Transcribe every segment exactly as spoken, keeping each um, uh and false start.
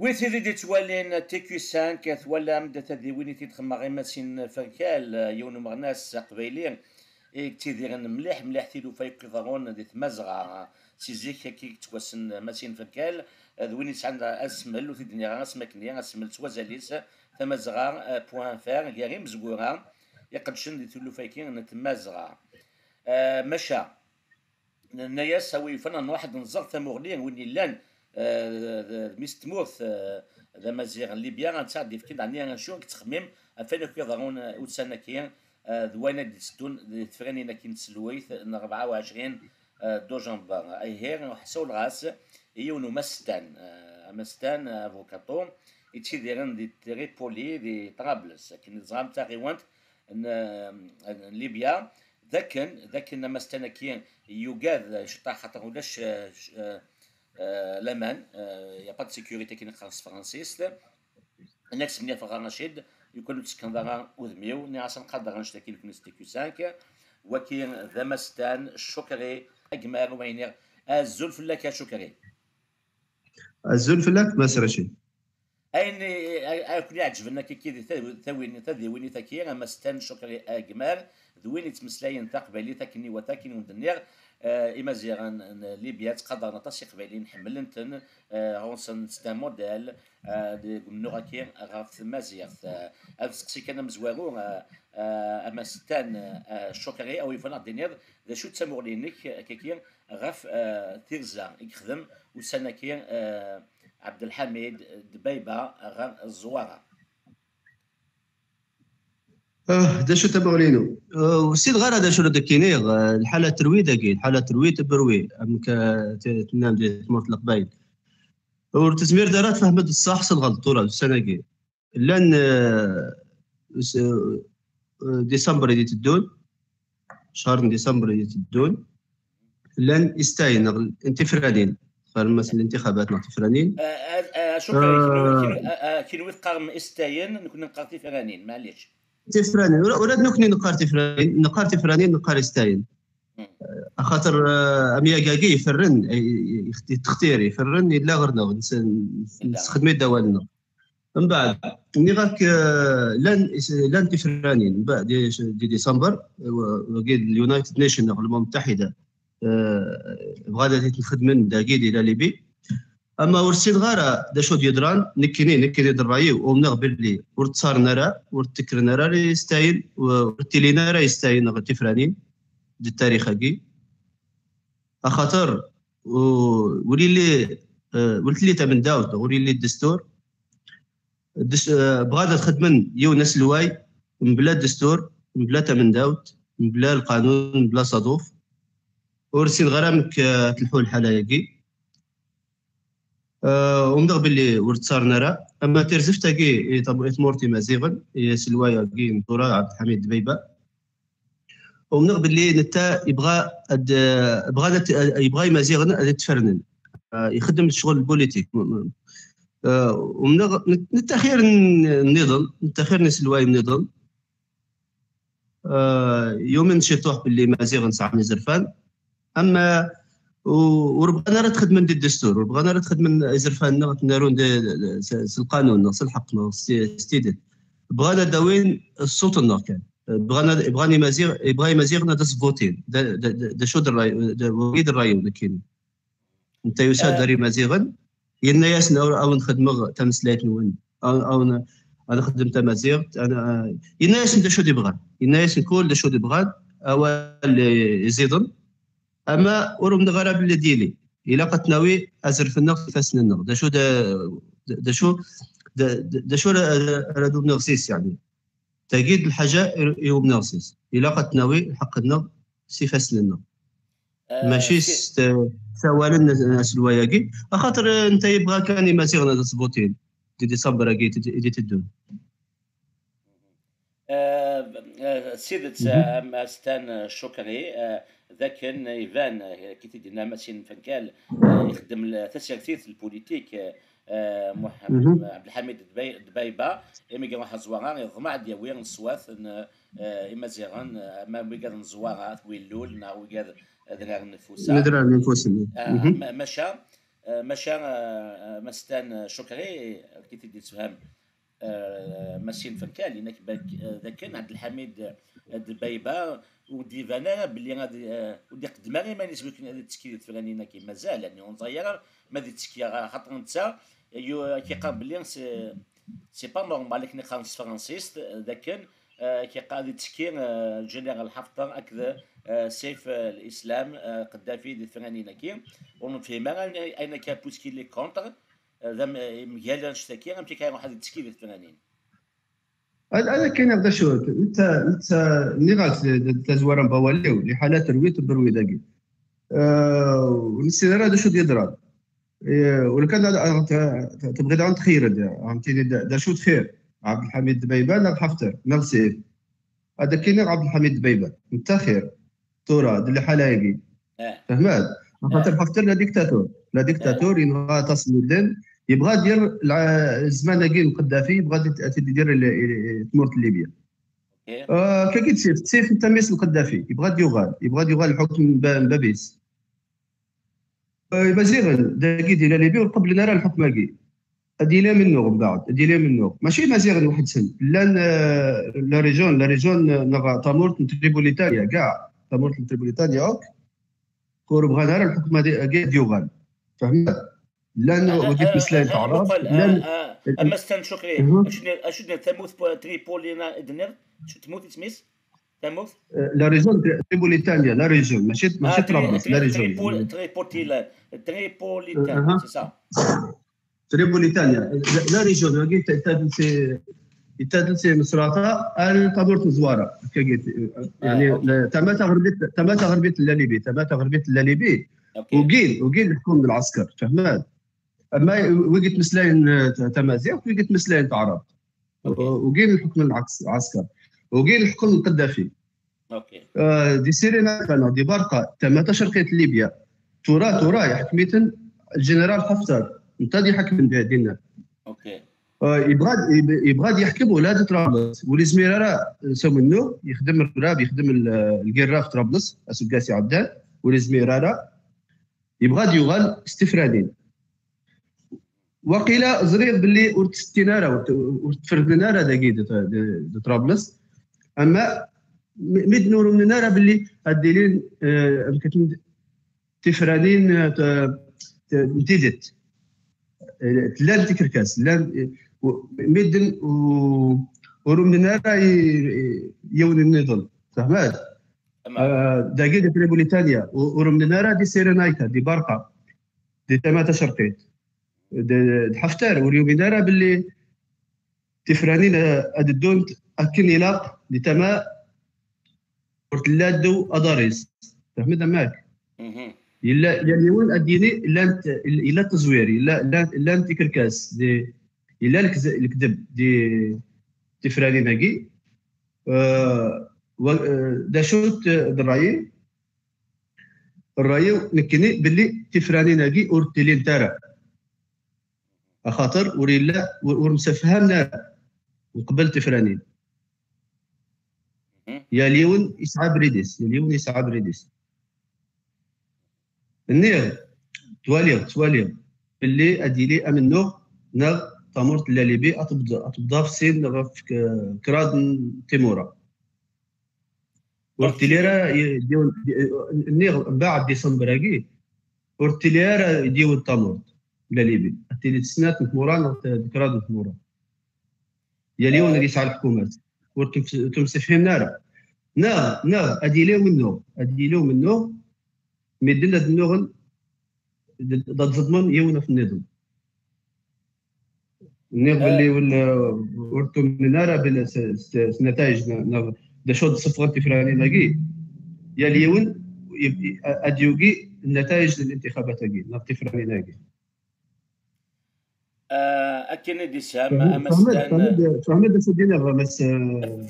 Wi tid i d-ittwalin T Q cinq, twalam-d tadiwin i t-id-xemmeɣ i Masin Ferkal, yiwen umeɣnas aqbayli i yettidiren mliḥ mliḥ tilufa i iḍerrun di Tmazɣa. Si zik akka i yettwassen Masin Ferkal, d win yesɛan asmel, ur t-id-nniɣ ara asmi akken, asmel s wazal-is, tamazɣa point fr, gar imezwura iqeddcen di tilufa-agi n Tmazɣa. Eh, maca, Nenna-yas, a wi yufan ad nruḥ ad nẓer tamuɣli, win yellan, eh, d, d mmi-s n tmurt, eh, d amaziɣ n Libya, ad netta ad d-yefken, ɛni acu i yettxemmim ɣef wayen akk iḍerrun, eh, ussan-agi, eh, d wayen ad d-itteddun di tefranin-agi n tselwayt n rebɛa u ɛecrin, eh, dujember. Ihi, ssawleɣ-as i yiwen umastan, eh, amastan, eh, abukaṭu, yettidiren di Tripoli, di Ṭrables, akken teẓram taɣiwant n, eh, n Libya, d akken, d akken amastan-agi yugad ciṭṭaḥ, xaṭer ulac, eh, c-, eh, eh, laman, eh, y a pas de sécurité, akken i qqaren s tefransist. Nniɣ-as, smenyafeɣ ɣer Racid, yukan ur d-tsekneḍ ara udem-iw, nniɣ-as ad nqader annect-agi nekni s T Q cinq, waki d amastan Cukri Agmar, wa iniɣ, azul fell-ak a Cukri. Azul fell-ak, Mass Racid. Ayen i, ay, ay ken-iɛeǧben akka-agi di taw-, tawin-, tadiwinit-agi, amastan Cukri Agmar, d win yettmeslayen taqbaylit akken iwata, akken i wen-d-nniɣ, eh, Imaziɣen n Libya ttqadaren aṭas Iqbayliyen, ḥemmlen-ten, eh, ɣur-sen c'est un modèle, eh, deg umennuɣ-agi ɣef tmaziɣt. Eh, ad nseqsi kan amezwaru, eh, eh, amastan, eh, Cukri, a wi yufan ad d-tiniḍ, d acu d tamuɣli-inek, eh, akkagi, ɣef, eh, tirza i yexdem ussan-agi, eh, Ɛebdelḥamid Dbayba ɣer Ẓwara. Ah, d acu tamuɣli-inu? Ah, ur ssineɣ ara d acu ara d-iniɣ. Ah, lḥala terwi dagi, lḥala terwi, teberwi, amek, ah, t-, tennam di tmurt n Leqbayel. Ur tezmireḍ ara tfehmeḍ ṣṣeḥ s lɣelṭ tura, ussan-agi. Llan, eh, s-, eh, December i d-iteddun, ccher n December i d-iteddun, llan istayen neɣ n tifranin, xer massen l-intixabat neɣ tifranin. Ah, ah, ah, acu ah, kenwi, kenwi, ah, ah, kenwi teqqarem istayen, nekni neqqar tifranin, maɛlic. Tifranin, ula, ula d nekni neqqar tifranin, neqqar tifranin, neqqar istayen. Hmm. Eh, axaṭer, eh, amyag-agi iferren, eh, yettextir, iferren, yella ɣer-neɣ, nes-, nes-, yella. Nessexdem-it d awal-nneɣ. Mbeɛd, nniɣ-ak, eh, llan is-, llan tifranin, mbeɛd di, di December, eh, wagi d United Nations neɣ Lumam Mtaḥida, eh, bɣan ad t-xedmen dagi di la Libye. Ama ur ssineɣ ara d acu d-yeḍran, nekkini, nekkini d ṛṛay-iw, umneɣ belli ur ttaren ara, ur ttekkren ara istayen, ur ttilin ara istayen neɣ tifranin di tarix-agi. Axaṭer u-, ur yelli, eh, ur telli tamendawt, ur yelli ddestur. Ddest-, eh, bɣan ad xedmen yiwen aselway mebla ddestur, mebla tamendawt, mebla lqanun, mebla asaḍuf. Ur ssineɣ ara amek, eh, telḥu lḥala-agi. Eh, umneɣ belli ur ttaren ara. Ama tirzeft-agi i tam-, i tmurt Imaziɣen, i aselway-agi n tura, Ɛebdelḥamid Dbayba, umneɣ belli netta yebɣa ad, bɣa ad, yebɣa Imaziɣen ad t-fernen. Ah, ixeddem ccɣel politik. Ah, umneɣ net-, netta xir n-, nniḍen, netta xir n iselway nniḍen. Ah, yumen ciṭuḥ belli Imaziɣen sɛan izerfan. Ama u-, ur bɣan ara ad xedmen di ddestur, ur bɣan ara ad xedmen izerfan-nneɣ ad ten-arun di, s, s lqanun neɣ s lḥeqq neɣ s, s tidet. Bɣan ad d-awin ṣṣut-nneɣ kan. Bɣan ad, bɣan Imaziɣ-, yebɣa Imaziɣen ad as-votin. D, d, d, d acu d ṛṛay, d, wagi d ṛṛay-iw nekkini. Netta yusa-d ar Imaziɣen, yenna-yasen: "Aw-, awen-xedmeɣ tameslayt-nwen, aw-, awen-, ad nexdem tamaziɣt." Ad, yenna-yasen d acu d-ibɣan. Yenna-yasen kul d acu d-ibɣan, awal, eh, iẓiḍen. Ama ur umneɣ ara belli d yili. Ilaq ad t-nawi azref-nneɣ s ifassen-nneɣ. D acu d, d, d acu, d, d, d acu ara, ara, ara d-umneɣ s-is, yeɛni. Tagi d lḥaǧa i, i umneɣ s-is. Ilaq ad t-nawi lḥeqq-nneɣ s ifassen-nneɣ. Ah, mačči si-, s t-, s awalen n, n aselway-agi. Axaṭer, eh, netta yebɣa kan Imaziɣen ad as-votin di December-agi i t-, i d-iteddun. Eh, eh, s tidet, mhm, eh, amastan, eh, Cukri, eh, d akken iban, eh, akken i t-id-yenna Masin Ferkal, eh, ixeddem l-, tasertit, lpulitik, eh, eh, Muḥ-, mhm, Ɛebdelḥamid Dbay-, Dbayba, imi iruḥ ɣer Ẓwara, iḍmeɛ ad d-yawi ṣṣwat n, eh, Imaziɣen, eh, ama wigad n Ẓwara, At Willul, neɣ wigad Adrar n Fusa. Adrar n Fusa. Ah, mhm, ma-, maca, Eh, maca, eh, eh, Mastan Cukri, ad k-id-yessefhem, eh, Masin Ferkal, inak bak, eh, dakken Ɛebdelḥamid Dbeyba ur d-iban ara belli ad, eh, ur d-iqeddem ara iman-is wakken ad yettekki di tefranin-agi. Mazal, yani, ur neẓri ara ma ad yettekki, axaṭer netta, yu-, ak-yeqqar belli c'est, c'est pas normal, akken i qqaren s tefransist, eh, dakken, eh, ak-yeqqar ad yettekki, eh, Ǧeneral Ḥaftar akked, eh, Seyf, eh, Lislam, eh, Qeddafi di tefranin-agi. Ur nefhim ara ayen, ayen akka puisqu'il est contre, eh, d am-, eh, mgal annect-agi, amek akka iruḥ ad yettekki di tefranin. Ad, ad ak-iniɣ d acu, netta, netta, nniɣ-ak d, d tazwara n wawal-iw, liḥala terwi, tebberwi dagi. Eh, ur nessin ara d acu d-yeḍran. Eh, ula kan ad, ad, t-, tebɣiḍ ad txir-d, fhemtini, d, d acu d xir? Ɛebdelḥamid Dbeyba neɣ Ḥaftar, neɣ Seyf? Ad ak-iniɣ Ɛebdelḥamid Dbeyba, netta xir. Tura, d liḥala-agi. Eh. Fehmeḍ? Axaṭer Ḥaftar la dictateur. La dictateur, yenɣa aṭas n medden. Yebɣa ad yerr lɛ-, zzman-agi n Qeddafi, yebɣa ad t-, ad t-id-yerr i, i, i tmurt n Libya. Eh, kagi d Seyf, Seyf n tamis n Qeddafi. Yebɣa ad yuɣal. Yebɣa ad yuɣal lḥukm n ba-, n bab-is. Eh, Imaziɣen, dagi di la Libye, ur qebblen ara lḥukm-agi. Ad yili amennuɣ mbeɛd, ad yili amennuɣ. Mačči Imaziɣen weḥd-sen. Llan, eh, la région, la région, eh, neɣ tamurt n Tripolitania, kay. Tamurt n Tripolitania akk. Ur bɣan ara lḥukm-agi ad yuɣal. Fehmeḍ? Llan wigi yettmeslayen taɛrabt, llan, eh, Amastan Cukri, acu d-, acu d-, tamurt Tripolina i d-tenniḍ? Acu tmurt isem-is? Tamurt? Eh, la région de Tripolitania, la région, mačči, mačči Trablis, la région. Tripolitania, c'est ça. Tripolitania, la, la région, wagi, ta-, ta-, c'est, yettadel si Misrata ar tamurt n Zwara. Kagi, yani, tama taɣerbit, tama taɣerbit n la Libye, tama taɣerbit n la Libye. Ugin, ugin leḥkum n lɛesker, fehmeḍ? Ama wigi yettmeslayen, eh, ta-, tamaziɣt, wigi yettmeslayen taɛrabt. Ugin leḥkum n lɛesker. Ugin leḥkum n Qeddafi. Eh, di Cyrenaica neɣ di Barqa, tama tacerqit n Libya. Tura, tura, iḥkem-iten lǧeneral Ḥaftar. Netta ad iḥekmen di-, dinna. Eh, yebɣa ad, yeb-, yebɣa ad yeḥkem ula d Trablis. Ur yezmir ara, eh, s amennuɣ, yexdem rrab, yexdem l-, lgirra ɣef Trablis, aseggas iɛeddan, ur yezmir ara. Yebɣa ad yuɣal s tifranin. Waqila ẓriɣ belli ur tt-settin ara, ur tt-, ur tt-fernen ara dagi d, d, d Trablis. Ama mi, mi d-nurumnen ara belli ad d-ilin, eh, amek ad tifranin, eh, t-, t-, n tidet. Eh, llan tikerkas, llan, eh, u-, medden u-, ur umnen ara i, i, yiwen nniḍen. Fehmeḍ? Eh, dagi di Tripolitania, u-, ur umnen ara di Cyrenaica, di Barqa, di tama tacerqit. D, d Ḥaftar, ur yumin ara belli tifranin, eh, ad ddunt akken ilaq di tama ur tella ddew aḍar-is. Fehmeḍ amek? Yella, yal yiwen ad d-yini llant, yella ttezwir, yella, llan, llan tikerkas, di, yella lekz-, lekdeb di tifranin-agi. Eh, wa-, eh, d acu-t, eh, d ṛṛay-im? Ṛṛay-iw nekkini belli tifranin-agi ur ttilint ara. Axaṭer ur yella, ur, ur msefhamen ara uqbel tifranin. Yal yiwen yesɛa abrid-is, yal yiwen yesɛa abrid-is. Nniɣ, ttwaliɣ, ttwaliɣ belli ad yili amennuɣ neɣ tamurt n la Libye ad tebḍ-, ad tebḍa ɣef sin neɣ ɣef k-, kraḍ n timura. Ur ttili ara i-, d yiwen, nniɣ, mbaɛd disember-agi, ur ttili ara d yiwet tamurt n la Libye. Ad tili d snat n tmura neɣ t-, d kraḍ n tmura. Yal yiwen ad yesɛa leḥkumat. Ur tum-, ur tumsefhimen ara. Neɣ, neɣ ad yili umennuɣ. Ad yili umennuɣ, medden ad nnuɣen d, d ad ẓeḍmen yiwen ɣef nniḍen. Nniɣ belli ur, ur tumnen ara belli s, s, s natayej n, neɣ d acu ad d-seffɣen tifranin-agi. Yal yiwen i, i, ad yugi natayej n lintixabat-agi, neɣ tifranin-agi. Ah, akken i d-isam, amastan. Fehmeḍ, fehmeḍ, fehmeḍ d acu d-iniɣ, a Mass, eh,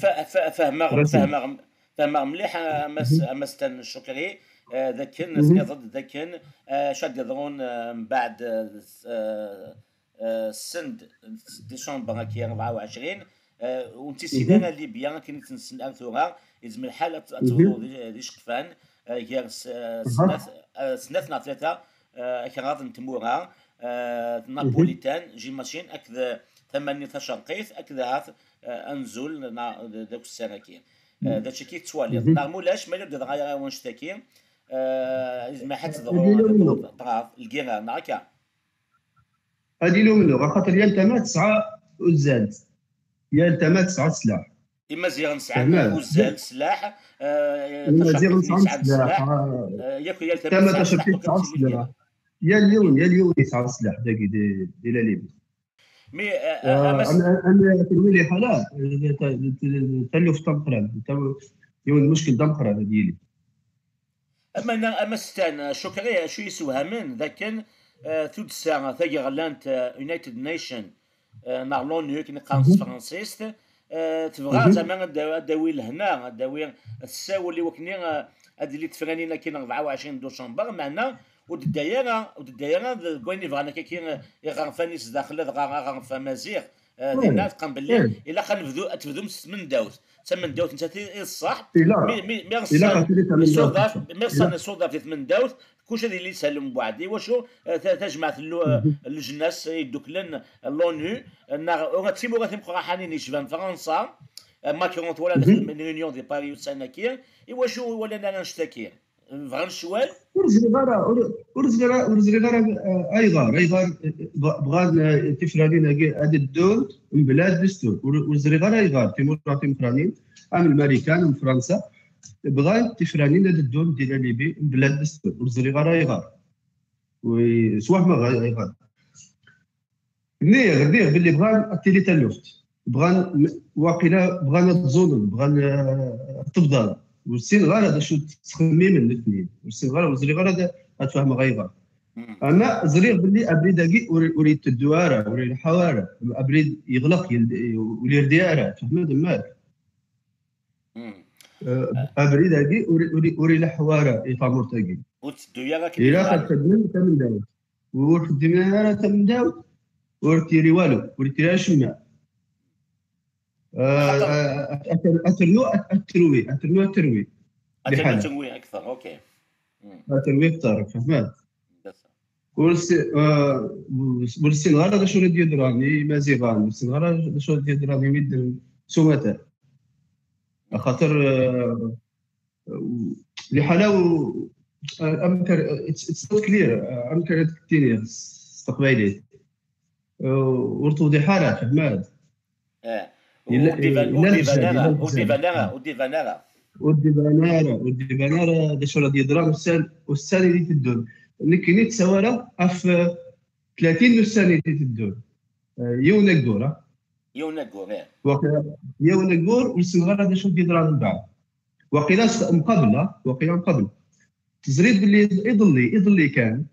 Fa-, fa-, fehmeɣ, Rasim. Fehmeɣ, fehmeɣ mliḥ, a Mass, amastan Cukri, eh, d akken, tenniḍ-d d akken, eh, acu ad d-yeḍrun, eh, mbeɛd, eh, s-, eh, eh, send, décembre-agi rebɛa u ɛecrin, eh, ur nettissin ara Libya akken i tt-nessen ar tura, yezmer lḥal ad, ad tebḍu d, d iceqfan, eh, gar s-, eh, snat, eh, snat neɣ tlata, eh, kraḍ n tmura, eh, napolitan, j'imagine, akked tama-nni tacerqit, akked ahat, eh, anzul, neɣ d, d akessar-agi. Eh, d acu-agi tettwaliḍ. Neɣ mulac, ma yella d-dɣa wanect-agi, eh, izmer ḥadd teḍru, ad ilumnu. Teḍra, lgira, neɣ akka? Ad ilumnu, axaṭer yal tama tesɛa uzzal. Yal tama tesɛa sslaḥ. Imaziɣen sɛan uzzal, sslaḥ, eh, Imaziɣen sɛan sslaḥ, eh, yak yal tama tesɛa sslaḥ, tesɛa sslaḥ. Yal yiwen, yal yiwen yesɛa sslaḥ dagi di, di la Libye. Mi, eh, eh, am, am, am, am, liḥala, eh, ta-, ta-, taluft tameqqrant, ta-, yiwen n muckil d ameqqran ad yili. Amana-, amastan, eh, Cukri, acu yessewhamen d akken, eh, tuddsa tageɣlant, eh, United Nation, eh, neɣ l'onu, akken qqaren s tefransist, eh, tebɣa zama ad d-, ad d-tawi lehna, ad d-tawi, ad tessawel i wakken, eh, ad d-tili tefranin akkin rebɛa u ɛecrin ducember, meɛna ur d-tedda ara, ur d-tedda ara deg wayen yebɣan akka, eh, iɣerfan-is daxel, dɣa aɣerf amaziɣ, eh, dinna teqqen belli ilaq ad nebdu, ad tebdum s tmendawt. D tamendawt nettat i, i d ṣṣeḥ. Mi, mi, mi ɣ-, mi ɣ-, ɣ-, isuḍaf, mi ɣ-, isuḍaf di tmendawt, kullec ad yili yeshel mbeɛd. Iwacu, eh, ta-, tajmaɛt n lu-, eh, leǧnas yedduklen, eh, l'onu, eh, neɣ ula d timura timeqqraḥanin yecban Fransa, eh, Macron twala daxel n l'Union di Paris ussan-agi, iwacu ur walan ara annect-agi? Bɣan ccwal? Ur ẓriɣ ara, ur, ur ẓriɣ ara, ur ẓriɣ ara, eh, ayɣer, ayɣer, eh, bɣ-, bɣan, eh, tifranin-agi ad ddunt mebla ddestur. Ur, ur ẓriɣ ara ayɣer, timura timeqqranin, am Lmarikan, am Fransa, bɣan tifranin ad ddunt di la Libye mebla ddestur. Ur ẓriɣ ara ayɣer. Wi-, swehmeɣ ay-, ayɣer. Nniɣ, nniɣ belli bɣan ad tili taluft. Bɣan, m-, waqila bɣan ad ẓulen, bɣan, eh, ad tebḍan. Ur ssineɣ ara d acu ttxemmimen nutni. Ur ssineɣ ara, ur ẓriɣ ara ad, ad fehmeɣ ayɣer. Ama ẓriɣ belli abrid-agi ur, ur yetteddu ara, ur ileḥḥu ara. Abrid yeɣleq, yel-, ur yerdi ara, tfehmeḍ, mad? Eh, abrid-agi ur, ur, ur ileḥḥu ara i tamurt-agi. Ur tetteddu ara akken ilaq ad xedmen tamendawt. Ur xedmen ara tamendawt, ur tiri walu, ur tiri acemma. Eh, eh, at-, at-, aternu, at-, aterwi, aternu, aterwi. Aternu, aterwi akter, ok. Aterwi akter, fehmeḍ? Ur ssi-, eh, ur ssineɣ ara d acu ara d-yeḍran i Imaziɣen, ur ssineɣ ara d acu ara d-yeḍran i medden s umata. Axaṭer, eh, liḥala u-, eh, amek ara, it's, it's not clear, eh, amek ara d-tiniḍ s, s teqbaylit. Eh, ur tewdiḥ ara, fehmeḍ? Eh, ur d-iban, ur d-iban ara, ur d-iban ara, ur d-iban ara. Ur d-iban ara, ur d-iban ara d acu ara d-yeḍran ussan, ussan i d-iteddun. Nekkini ttawaleɣ ɣef, eh, tlatin n ussan i d-iteddun. Eh, yiwen aggur, ah. Yiwen aggur, eh. Waqila, yiwen aggur, ur ssineɣ ara d acu d-yeḍran mbeɛd. Waqila s-, mqabel, ah, waqila mqabel. Teẓriḍ belli iḍelli, iḍelli kan,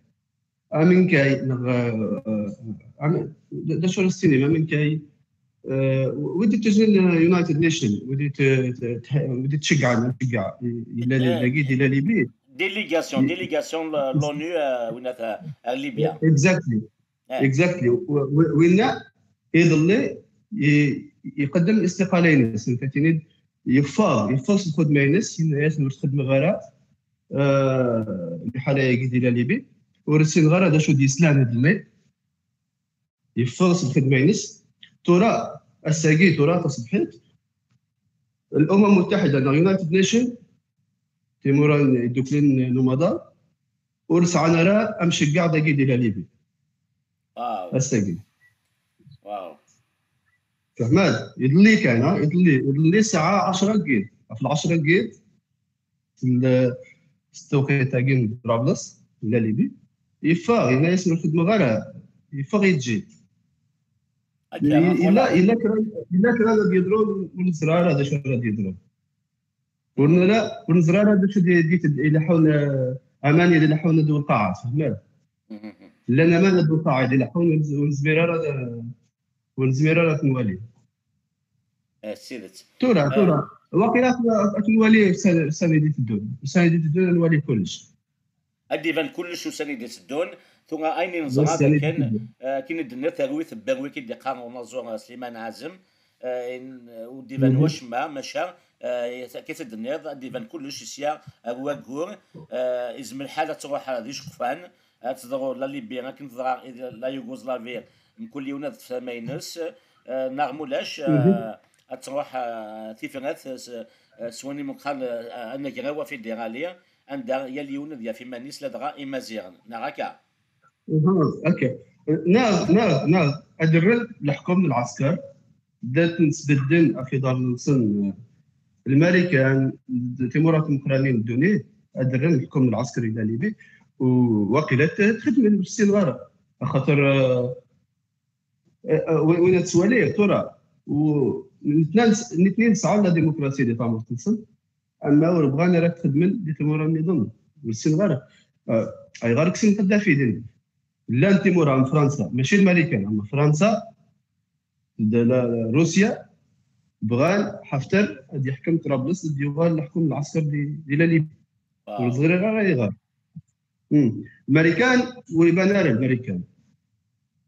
amenkay, neɣ, eh, am-, d, d acu ara s-tinim, amenkay, eh, wid ittuznen, eh, United Nation, wid it-, t-, t-, wid ittceggɛen, nceggeɛ, i, yella dagi, di la Libye. Délégation, délégation, l-, l'onu, eh, winna ta-, ar Libya. Exactly. Exactly. W-, w-, winna, iḍelli, i, iqeddem istiqala-ines, netta tini-d, yeffeɣ, yeffeɣ s lxedma-ines, yenna-yasen ur txeddmeɣ ara, eh, liḥala-agi di la Libye. Ur ssineɣ ara d acu d-yeslan iḍelli. Yeffeɣ s lxedma-ines. Tura, ass-agi, tura taṣebḥit, الأمم المتحدة neɣ United Nation, timura n Idduklen n Umaḍal, ur sɛan ara amceggeɛ dagi di la Libye. Ass-agi. Fehmeḍ? Iḍelli kan, ha? Iḍelli, iḍelli ssaɛa ɛecra n yiḍ. Ɣef lɛecra n yiḍ, s tewqit-agi n Ṭrablus, di la Libye, yeffeɣ, yenna-yasen ur xeddmeɣ ara, yeffeɣ yeǧǧi. Yella, yella kra, yella kra ad yeḍrun, ur neẓri ara d acu ara d-yeḍrun. Ur nra, ur neẓri ara d acu d, d, d, ileḥḥun, eh, aman i d ileḥḥun d lqaɛa, tfehmeḍ? Llan aman d lqaɛa i d ileḥḥun, ur nez-, ur nezmir ara ad, ur nezmir ara ad t-nwali. Eh, s tidet. Tura, eh, tura, waqila ad, ad t-nwali ussan, ussan i d-iteddun. Ussan i d-iteddun ad nwali kullec. Ad d-iban kullec ussan i d-iteddun. Tura, ayen i neẓra d akken, eh, akken i d-tenniḍ, terwi tebberwi i d-iqqar unaẓur, eh, Sliman Ɛazem, eh, in-, ur d-iban wacemma, maca, eh, akka i d-tenniḍ, ad d-iban kullec sya ar waggur, eh, izmer lḥal ad truḥ d iceqfan, ad teḍru la Libye akken teḍra la Yougoslavie, mkul yiwen ad tefhem ayen-nnes, eh, neɣ mulac, mhm, eh, ad truḥ, eh, tifrat s, eh, s win imeqqan, eh, anagraw afédérali, anda yal yiwen ad yaf iman-is ladɣa Imaziɣen, neɣ akka? Mhm, akka. Neɣ, neɣ, neɣ, ad rren leḥkum n lɛesker, da ten-sbedden ɣef iḍarren-nsen, eh, Lmarikan, d-, timura timeqqranin n ddunit, ad rren leḥkum n lɛesker i la Libye, u waqila t-, txedmen ur ssineɣ ara. Axaṭer, eh, eh, eh, wi-, win ad twaliḍ tura, u nitnan s-, nitni sɛan la démocratie di tamurt-nsen, ama ur bɣan ara ad xedmen di timura nniḍen, ur ssineɣ ara. Eh, ayɣer kksen Qaddafi din? Llan timura am Fransa, mačči d Marikan, ama Fransa, d la, la Rusya, bɣan Haftar ad yeḥkem Ṭrablus, ad yuɣal leḥkum n lɛesker di, di la Libye. Ur ẓriɣ ara ayɣer. Hmm. Marikan, ur iban ara Marikan.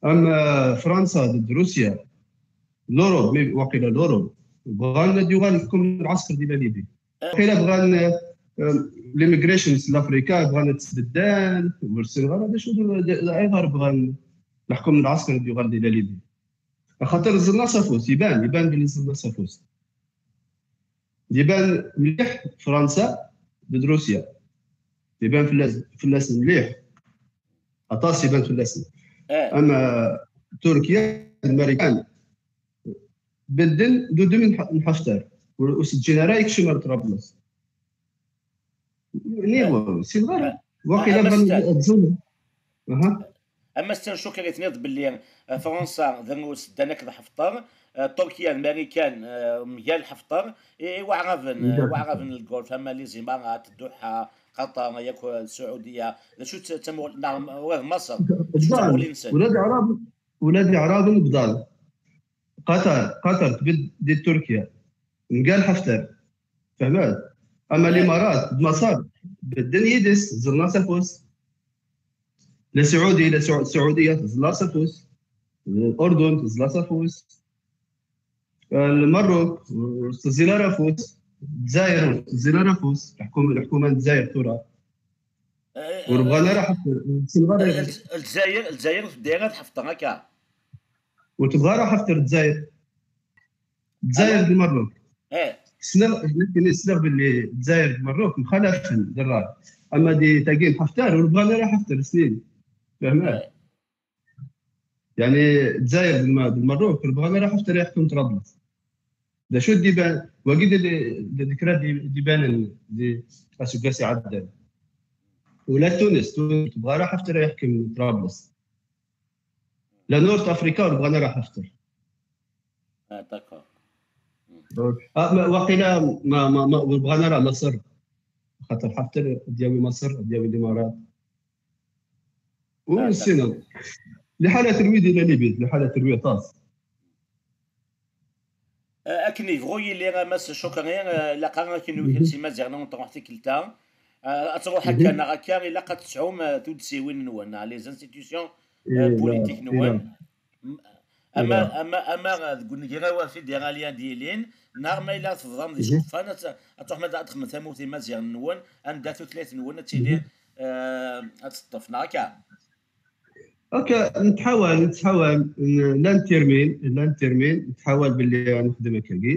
Ama Fransa d Rusya, l'Europe, mi waqila l'Europe, bɣan ad yuɣal leḥkum n lɛesker di la Libye. Waqila bɣan, eh, l'immigration s Lafrika, bɣan ad sbeddan, ur ssineɣ ara d acu d, d, d, ayɣer bɣan leḥkum n lɛesker ad yuɣal di la Libye. Axaṭer ẓẓlen-as afus, iban, iban belli ẓẓlen-as afus. Iban mliḥ Fransa d Rusya. Iban fell-as, fell-asen mliḥ. Aṭas iban fell-asen. Eh. Ama Turkiya d Marikan, bedden d udem n Ḥ-, n Ḥaftar. Ur, ur s-ǧǧin ara yekcem ar Ṭrablus. Niɣ, eh, ur ssineɣ ara. Eh. Waqila eh, bɣan ad zulen. Aha. Amaster Cukri tenniḍ belli, eh, Fransa d rrus ddan akked Ḥefṭer, eh, Turkiya d Marikan, eh, mgal Ḥefṭer, i, i Waɛraben, eh, Waɛraben n Lgulf, ama les Imarat, Dduḥa, Qatar, yakk, eh, Saɛudiya. D acu d tamuɣli, neɣ ula d Maṣer, d acu d tamuɣli-nsen? Ula d Iɛraben, ula d Iɛraben bḍan. Qatar, Qatar tbedd di Turkiya. Mgal Ḥaftar. Fehmeḍ? Ama Limarat d Maṣer, bedden yid-s, ẓẓlen-as afus. La Saɛudi, la Saɛu-, Saɛudiya teẓẓel-as afus. Urdun teẓẓel-as afus. Eh, Lmerruk ur teẓẓil ara afus. Lezzayer ur teẓẓil ara afus. Leḥkum-, leḥkuma n Lezzayer tura. Eh, ur bɣan ara Ḥaftar, ur ssneɣ ara eh, ayɣer. Lez-, Lezzayer, Lezzayer ur tebdi ara tḥefḍ akka. Ur tebɣa ara Ḥaftar Lezzayer. Lezzayer d Lmerruk. Eh. Ssneɣ, nekkini ssneɣ belli Lezzayer d Lmerruk mxalafen di ṛṛay. Ama di tagi n Ḥaftar, ur bɣan ara Ḥaftar snin. Fehmeḍ? Eh. Yeɛni, Lezzayer d Lma-, d Lmerruk, ur bɣan ara Ḥaftar yeḥkem Ṭrablus. D acu d-iban-, wagi d, d, d kra d, d-ibanen di aseggas iɛeddan. Ula d Tunes, Tunes, ur tebɣa ara Ḥaftar yeḥkem Ṭrablus. La Nord Afrika ur bɣan ara Ḥaftar. Ah, d'accord. Ah, ma, waqila ma, ma, ma, ur bɣan ara Maṣer. Xaṭer Ḥaftar ad yawi Maṣer, ad yawi Limarat. Ur ssineɣ. Liḥala terwi di la Libye, liḥala terwi aṭas. Eh, akken yebɣu yili, a Mass Cukri, eh, ilaq akken iwakken s Imaziɣen ad truḥ tikkelt-a. Eh, ad truḥ akka neɣ akka, ilaq ad tesɛum, eh, tuddsiwin-nwen, neɣ les institutions, eh, politiques-nwen. M-, ama, ama, ama deg unegraw afédérali ad d-yilin, neɣ ma yella tebḍam d iceqfan, ad, ad truḥem ad, ad txedmem tamurt Imaziɣen-nwen, anda tutlayt-nwen ad tili, eh, ad teṭṭef, neɣ akka? Ok, nettḥawal, nettḥawal, n-, llan tirmin, llan tirmin, nettḥawal belli ad nexdem akkagi.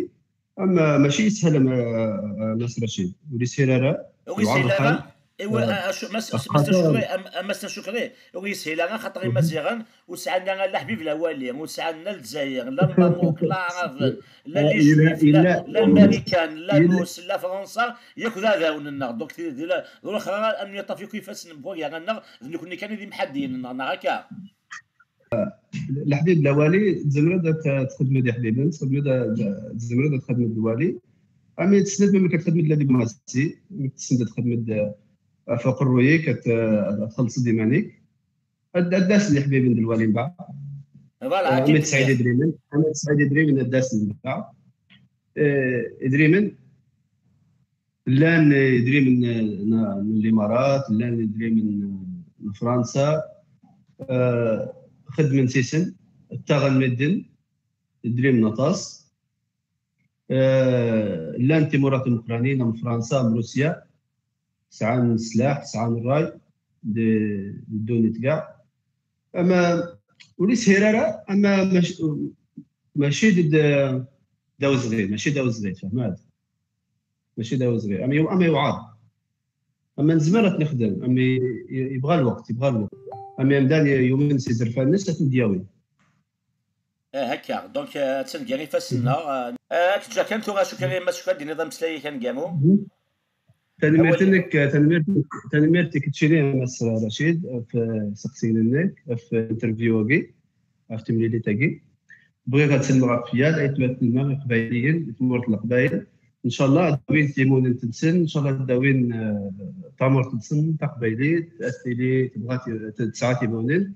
Ama mačči yeshel, a, a, a Mass Racid, ur yeshil ara. Ur yeshil ara? Iwa, a, a, Mass, Mass Cukri, a, a Mass Cukri, ur yeshil ara, xaṭer Imaziɣen ur sɛan ara la Ḥbib Lawali, ur sɛan la Lezzayer, la Lmerruk, la Aɛraben, la les Juifs, la, la Lmarikan, la Rus, la Fransa, yakk d iɛdawen-nneɣ. Donc, di, di la, ur xra ad nyaṭṭaf yakk ifassen n wagar-nneɣ, d nekkni kan i d imḥaddiyen-nneɣ, neɣ akka? Leḥbib Lawali, tzemreḍ ad t-, txedmeḍ iḥbiben, txedmeḍ ad, tzemreḍ ad txedmeḍ lwali. Ami tessneḍ, mi ad txedmeḍ la diplomatie, mi tessneḍ ad txedmeḍ, eh, ɣef uqerruy-ik, ad, ad txellṣeḍ iman-ik. Ad, ad d-asen iḥbiben d lwali mbeɛd. Voilà, eh, akken mi tesɛiḍ idrimen, ami tesɛiḍ idrimen, ad d-asen mbeɛd. Eh, idrimen, llan idrimen n, n, n Limarat, llan idrimen n Fransa, eh, xedmen sisen, ttaɣen medden, idrimen aṭas. Eh, llan timura timeqqranin am Fransa, am Rusya, sɛan sslaḥ, sɛan ṛṛay, d ddunit kkaɛ. Ama ur ishir ara, ama mac- mačči d d awezɣi, mačči d awezɣi, tfehmeḍ? Mačči d awezɣi, ama yew- ama yewɛer. Ama nezmer ad t-nexdem, ama yebɣa lweqt, yebɣa lweqt. Ama amdan yumen s izerfan-nnes ad ten-d-yawi. Eh, akka. Donc, euh, attan gar ifassen-nneɣ. Euh, ad k-ǧǧeɣ kan tura, acu kan, ma acu kan d-tiniḍ ameslay-ik aneggaru. Tanemmirt-nnek, tanemmirt, tanemmirt i keččini a Mass Racid ɣef iseqsiyen-nnek, ɣef interview-agi, ɣef temlilit-agi. Bɣiɣ ad sellmeɣ ɣef yal aytmaten-nneɣ iqbayliyen di tmurt n Leqbayel. Ncallah ad d-awin timunent-nsen, ncallah ad d-awin, eh, tamurt-nsen taqbaylit, ad tili tebɣa ti- tesɛa timunent.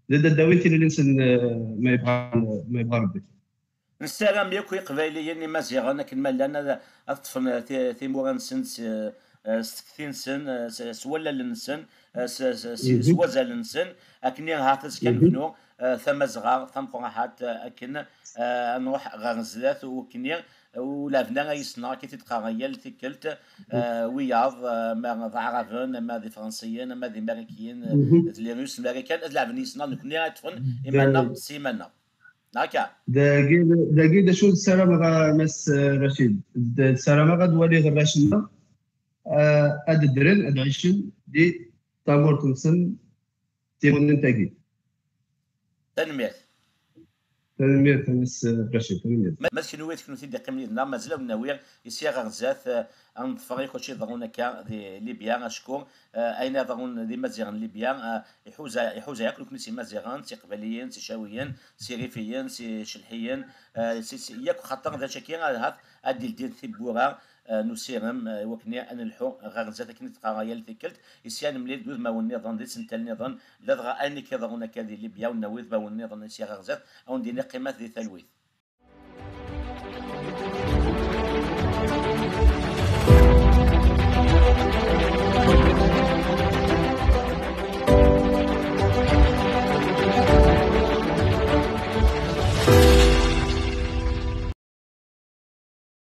D ad d-awin tilelli-nsen, eh, ma yebɣa, ma yebɣa Rebbi. Nessaram yakk Iqbayliyen Imaziɣen akken ma llan ad, ad ṭṭfen ti- timura-nsen s, eh, s tekti-nsen, eh, s, s wallalen-nsen, eh, s, s, s, s wazal-nsen, akken ahat azekka nebnu, eh, tamazɣa tameqqrant, eh, akken, eh, ad nruḥ ɣer zdat, u akken, u leɛben ara yis-neɣ, akka i t-id-qqaren yal tikkelt, eh, wiyaḍ, eh, ma d Aɛraben, ma d Ifransiyen, ma d Imarikiyen, eh, d Lirus, Marikan, ad leɛben yis-neɣ, nekni ad ṭṭfen iman-nneɣ s iman-nneɣ. Akka. Dagi, dagi d acu ssarameɣ a Mass Racid. D- Ssarameɣ ad waliɣ arrac-nneɣ, eh, ad ddren, ad ɛicen di tamurt-nsen timunent-agi. Tanemmirt. Tanemmirt a Mass Racid, tanemmirt. Ma ma d kenwi d kenwi i d-iqqimen yid-neɣ, mazal ad wen-nawi isya ɣer zdat, eh, ad neḍfer yakk acu iḍerrun akka di Libya, acku, eh, ayen iḍerrun d Imaziɣen n Libya, eh, iḥuza, iḥuza yakk nekni s Imaziɣen, s Iqbayliyen, s Icawiyen, s Irifiyen, s Icelḥiyen, eh, s, s, yakk xaṭer d acu-agi, ahat ad d-ildin tiwwura, eh, n usirem, eh, i wakken ad nelḥu ɣer zdat akken i d-qqareɣ yal tikkelt, isya ad nemlil d udmawen nniḍen, d isental nniḍen, ladɣa ayen i k-iḍerrun akka di Libya, u nawi udmawen nniḍen isya ɣer zdat, ad wen-d-iniɣ qqimet di talwit.